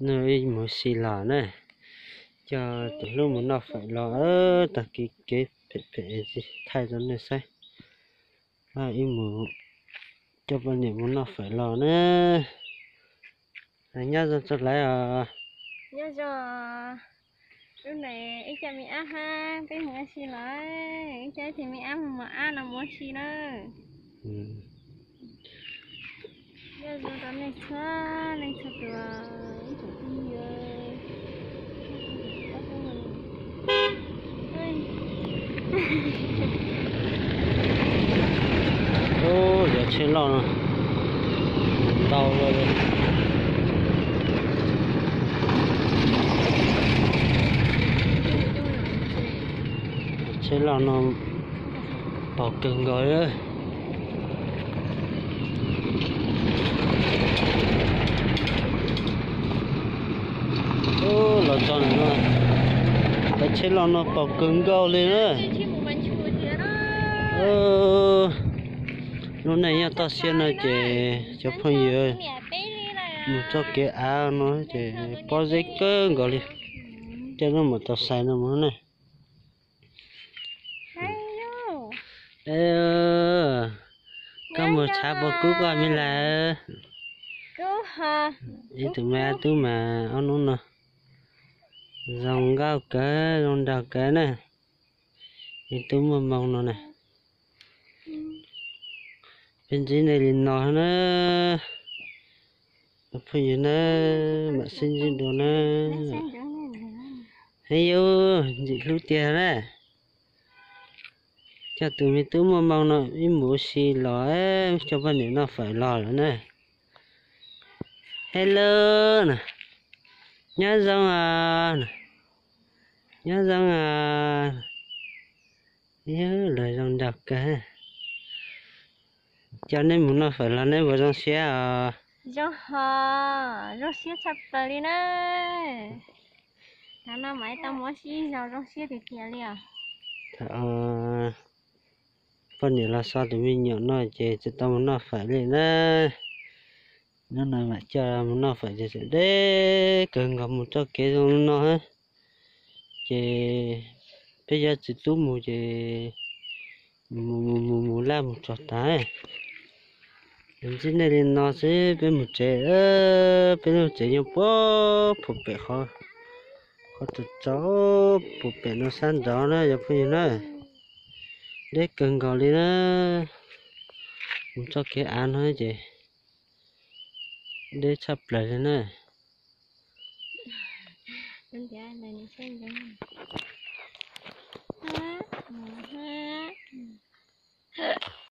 Nws ib mus si los na, coj tus hlub mus noj fawm los, tag kis kev phem phem tsis thaij rau nej saib. Ib mus coj poj niam mus noj fawm los na. Nyob zoo txog lawv os. Nyob zoo. Lub ntawd ib co me ab hab peb mus ua si los, ib co ib tug me ab mus mos ab no mus ua si na. Nyob zoo rau nej txhua leej txhua tus, ib tsoom phooj ywg. Ub, yog tsheb loj no ntau li. Tsheb loj no pog kawg nkaus li. Los txog no, cov tsheb loj no pog kawg nkaus li na. Lub neej nyob toj siab no ces cov phooj ywg mus txoj kev av no ces pob zeb kawg nkaus li. Coj lub mos tau xais no mus ne. Koj mus tshav puas kub koj me lawm? Ib tug me tub mas ob hnub no zoo nkauj kawg zoo nraug kawg na. Me tub muaj moo no na. Peb ntsib nej li no na. Phooj ywg na, mam sib ntsib dua na. Heev yus ntxim hlub tiag na. Coj tus me tub muaj moo no ib mus ua si los, coj poj niam noj fawm los lawm na. Hello na. Nyob zoo os. Nyob zoo os. Yog luag zoo nraug kawg. Coj neb mus noj fawm los neb puas zoo siab os? Zoo hos, zoo siab tshaj plaws li na. Tav no mas tau mus ua si zoo, zoo siab tiag tiag li os. Poj niam los so tus me nyuam no ces tsis tau mus noj fawm li na. Hnub no mam coj mus noj fawm ces tseem deb kawg nkaus mus txoj kev zoo no. Ces peb cov txiv tub mus ces mus mus mus mus laj mus txog tas. Ntsib nej li no xwb peb mus tsev, peb lub tsev nyob puag pem qhov, qhov tsaus tsaus puag pem no sab nraud na cov phooj ywg na. Deb kawg nkaus li na. Mus txoj kev av no ces deb tshaj plaws li na.